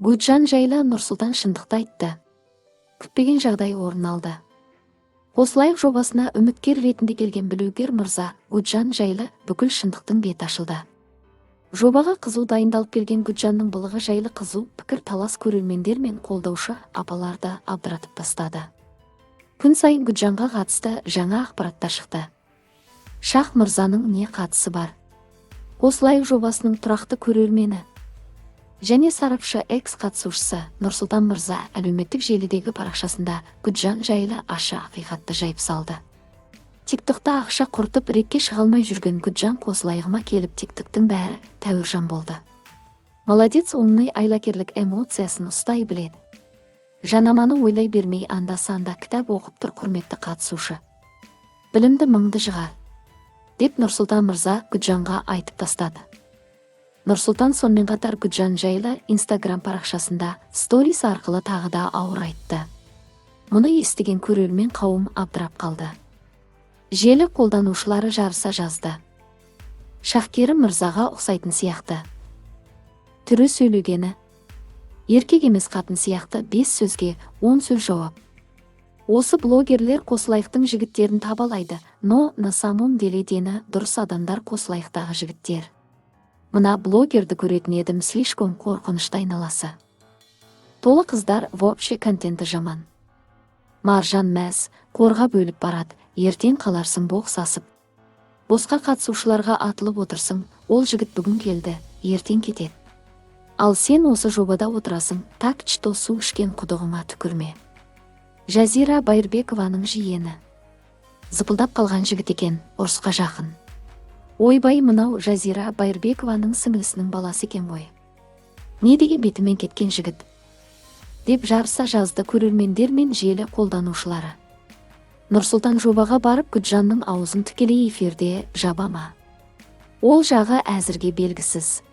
Гүлжан жайлы Нұрсұлтан шындықты айтты. Күтпеген жағдай орын алды. «Қосылайық» жобасына үміткер ретінде келген блогер мырза Гүлжан жайлы бүкіл шындықтың беті ашылды. Жобаға қызу дайындалып келген Гүлжанның былығы жайлы қызу пікір талас көрермендер мен қолдаушы апаларды абдыратып тастады. Күн сайын Гүлжанға қатысты жаңа ақпараттар шықты. Шах мырзаның не қатысы бар? «Қосылайық» жобасының тұрақты көрермені және сарапшы, экс қатысушысы Нұрсұлтан мырза әлеуметтік желідегі парақшасында Гүлжан жайлы ащы ақиқатты жайып салды. Тиктокта ақша құртып, ретке шыға алмай жүрген Гүлжан «Қосылайығыма» келіп, тиктоктың бәрі тәуіржан болды. Молодец, умный, айлакерлік, эмоциясын ұстай біледі. Жанаманы ойлай бермей, анда санда кітап оқып тұр. Құрметті қатысушы, білімді мыңды жығар, деп Нұрсұлтан мырза Гүлжанға айтып тастады. Нұрсұлтан сонымен қатар Гүлжан жайлы Инстаграм парақшасында сторис арқылы тағы да ауыр айтты. Мұны естіген көрермен қауым абдырап қалды. Желі қолданушылары жарыса жазды: «Шахкерім мырзаға ұқсайтын сияқты түрі, сөйлегені еркек емес, қатын сияқты, бес сөзге 10 сөз жауап. Осы блогерлер «Қосылайықтың» жігіттерін табалайды, но на самом деле дені дұрыс адамдар «Қосылайықтағы» жігіттер. Мына блогерді көретін едім, слишком қорқынышты, айналасы толы қыздар, вообще контенті жаман. Маржан мәз қорғап өліп барады, ертең қаларсың боқ сасып. Босқа қатысушыларға атылып отырсың, ол жігіт бүгін келді, ертең кетеді, ал сен осы жобада отырасың. Так что су ішкен құдығыңа түкірме. Жазира Байырбекованың жиені зыпылдап қалған жігіт екен, ұрысқа жақын. Ойбай, мынау Жазира Байырбекованың сіңлісінің баласы екен ғой. Не деген бетімен кеткен жігіт?» – деп жарыса жазды көрермендер мен желі қолданушылары. Нұрсұлтан жобаға барып, Гүлжанның аузын тікелей эфирде жаба ма? Ол жағы әзірге белгісіз.